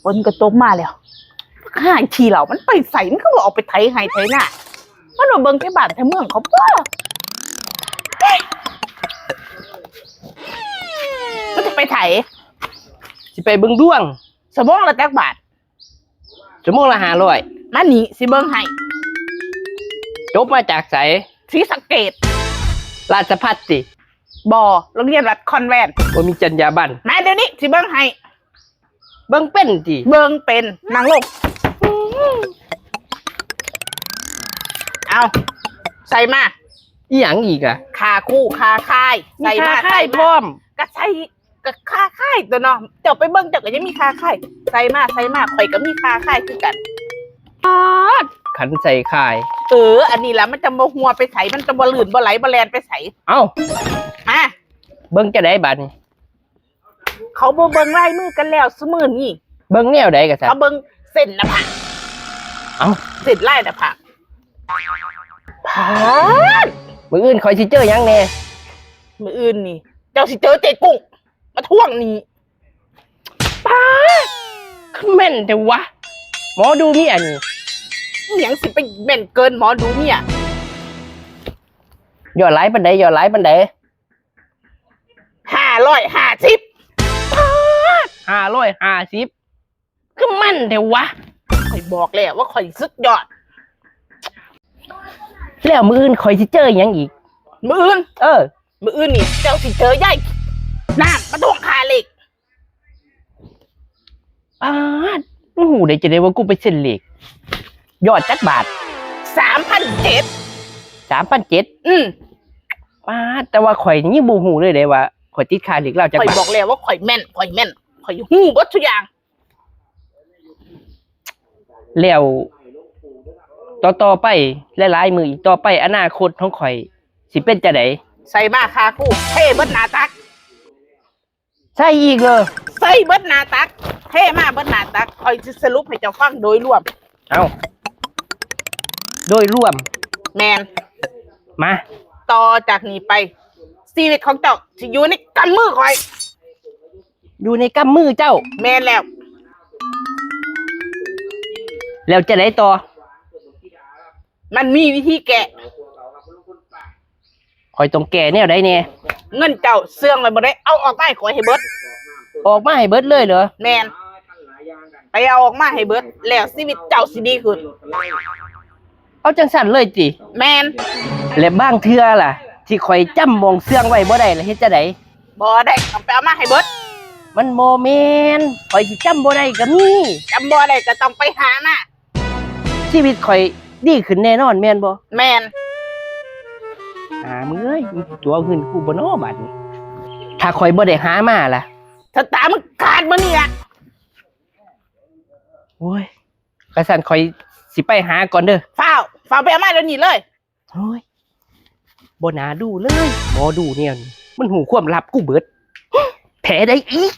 ຝົນກໍຕົກມາແລ້ວ ຫາຂີ້ເຫຼົ້າມັນໄປໃສ? ມັນຄືບໍ່ອອກໄປໄຖໄຮ່ໄຖນາ? ມັນມາເບິ່ງແຕ່ບ້ານແຕ່ເມືອງເຂົາບໍ? ມັນຈະໄປໃສ? ຊິໄປເບິ່ງດວງ. ຊົ່ວໂມງລະຈັກບາດ? ຊົ່ວໂມງລະຫ້າຮ້ອຍ. ມານີ້ ຊິເບິ່ງໃຫ້. ຈົບມາຈາກໃສ? ສີສະເກດ. ລາຊະພັດຕິ? ບໍ່, ໂຮງຮຽນວັດຄອນແວນ. ບໍ່ມີຈັນຍາບັນ. ມາດຽວນີ້ ຊິເບິ່ງໃຫ້. ເບິ່ງເປັນຕິ? ເບິ່ງເປັນ. ນັ່ງລົງ. ເອົາ ໃສ່ມາ. ອີຫຍັງອີກລະ? ຄ່າຄູຄ່າຄ້າຍ. ມີ ໃສ່ມາ ຄ່າຄ້າຍ ໃສ່ມາ ພ້ອມ. ກໍໃສ່ ກໍຄ່າຄ້າຍຕົວະເນາະ. ເຈົ້າໄປເບິ່ງເຈົ້າກໍຍັງມີຄ່າຄ້າຍ. ໃສ່ມາ ໃສ່ມາ ຂ້ອຍກໍມີຄ່າຄ້າຍຄືກັນ. ປາດ ຄັນໃສ່ຄ້າຍ. ເອີ ອັນນີ້ລະ ມັນຈະບໍ່ຮົ່ວໄປໃສ, ມັນຈະບໍ່ລື່ນ ບໍ່ໄຫຼ ບໍ່ແລ່ນໄປໃສ. ເອົ້າ ມາ ເບິ່ງຈັ່ງໃດບາດນີ້? ເຂົາບໍ່ເບິ່ງລາຍມືກັນແລ້ວຊຸມື້ນີ້. ເບິ່ງແນວໃດກະຊັ້ນ? ເຂົາເບິ່ງເສັ້ນໜ້າຜາກ. ເອົ້າ ເສັ້ນລາຍໜ້າຜາກ. ປາດ ມື້ອື່ນຂ້ອຍຊິເຈີຫຍັງແດ່? ມື້ອື່ນນີ້ ເຈົ້າຊິເຈີເຈ້ກຸ້ງມາທວງໜີ້. ປາດ ຄືແມ່ນແທ້ວະ ໝໍດູເມຍນີ້. ອີຫຍັງຊິໄປແມ່ນເກີນໝໍດູເມຍ? ຍອດຫຼາຍປານໃດ? ຍອດຫຼາຍປານໃດ? ຫ້າຮ້ອຍຫ້າສິບ. ປາດ ຫ້າຮ້ອຍຫ້າສິບ ຄືແມ່ນແທ້ວະ. ຂ້ອຍບອກແລ້ວວ່າຂ້ອຍສຸດຍອດ. ແລ້ວມື້ອື່ນຂ້ອຍຊິເຈີຫຍັງອີກ? ມື້ອື່ນ? ເອີ ມື້ອື່ນນີ້ເຈົ້າຊິເຈີຍາຍນ້ຳມາທວງຄ່າເລກ. ປາດ ມຶງຮູ້ໄດ້ຈັ່ງໃດວ່າກູໄປເຊັນເລກ? ຍອດຈັກບາດ? ສາມພັນເຈັດ. ສາມພັນເຈັດ? ອືມ. ປາດ ແຕ່ວ່າຂ້ອຍນີ້ຍັງບໍ່ຮູ້ເລີຍເດ້ວ່າຂ້ອຍຕິດຄ່າເລກລາວຈັກບາດ. ຂ້ອຍບອກແລ້ວວ່າຂ້ອຍແມ່ນ ຂ້ອຍແມ່ນ ຂ້ອຍຮູ້ເບິດທຸກຢ່າງ. ແລ້ວຕໍ່ໆໄປ ຫຼາຍໆມື້ອີກຕໍ່ໄປ ອະນາຄົດຂອງຂ້ອຍຊິເປັນຈັ່ງໃດ? ໃສ່ມາຄ່າຄູ ເທເບິດໜ້າຕັກ. ໃສ່ອີກເລີ? ໃສ່ເບິດໜ້າຕັກ ເທມາເບິດໜ້າຕັກ. ຂ້ອຍຊິສະຫຼຸບໃຫ້ເຈົ້າຟັງໂດຍລວມ. ເອົ້າ ໂດຍລວມ? ແມ່ນ. ມາ ຕໍ່ຈາກນີ້ໄປ ຊີວິດຂອງເຈົ້າຊິຢູ່ໃນກຳມືຂ້ອຍ. ຢູ່ໃນກຳມືເຈົ້າ? ແມ່ນແລ້ວ. ແລ້ວຈັ່ງໃດຕໍ່? ມັນມີວິທີແກ້. ຂ້ອຍຕ້ອງແກ້ແນວໃດແດ່? ເງິນເຈົ້າເຊື່ອງໄວ້ບໍ່ໄດ້ ເອົາອອກມາໃຫ້ຂ້ອຍໃຫ້ເບິດ. ອອກມາໃຫ້ເບິດເລີຍເຫຼືອ? ແມ່ນ. ໄປເອົາອອກມາໃຫ້ເບິດ ແລ້ວຊີວິດເຈົ້າຊິດີຂຶ້ນ. ເອົາຈັ່ງຊັ້ນເລີຍຕິ? ແມ່ນ. ແລະບາງເທື່ອລະ ທີ່ຂ້ອຍຈຳໝ່ອງເຊື່ອງໄວ້ບໍ່ໄດ້ລະເຮັດຈັ່ງໃດ? ບໍ່ໄດ້ ຕ້ອງໄປເອົາມາໃຫ້ເບິດ. ມັນບໍ່ແມ່ນ ຂ້ອຍຊິຈຳບໍ່ໄດ້ກໍມີ. ຈຳບໍ່ໄດ້ກໍຕ້ອງໄປຫາມາ. ຊີວິດຂ້ອຍດີຂຶ້ນແນ່ນອນແມ່ນບໍ່? ແມ່ນ. ຫາ ມຶງເອີຍ ມຶງຊິຕົວະເງິນກູບໍ່ນໍບາດນີ້? ຖ້າຂ້ອຍບໍ່ໄດ້ຫາມາລະ? ຊະຕາມຶງຂາດມື້ນີ້ລະ. ໂອ້ຍ ຄັນຊັ້ນຂ້ອຍຊິໄປຫາກ່ອນເດີ້. ຟ້າວ ຟ້າວໄປເອົາມາດຽວນີ້ເລີຍ. ໂອ້ຍ ບໍ່ໜ້າດູເລີຍ ໝໍດູແນວນີ້ ມັນຮູ້ຄວາມລັບກູເບິດ. ແຜໃດອີກ?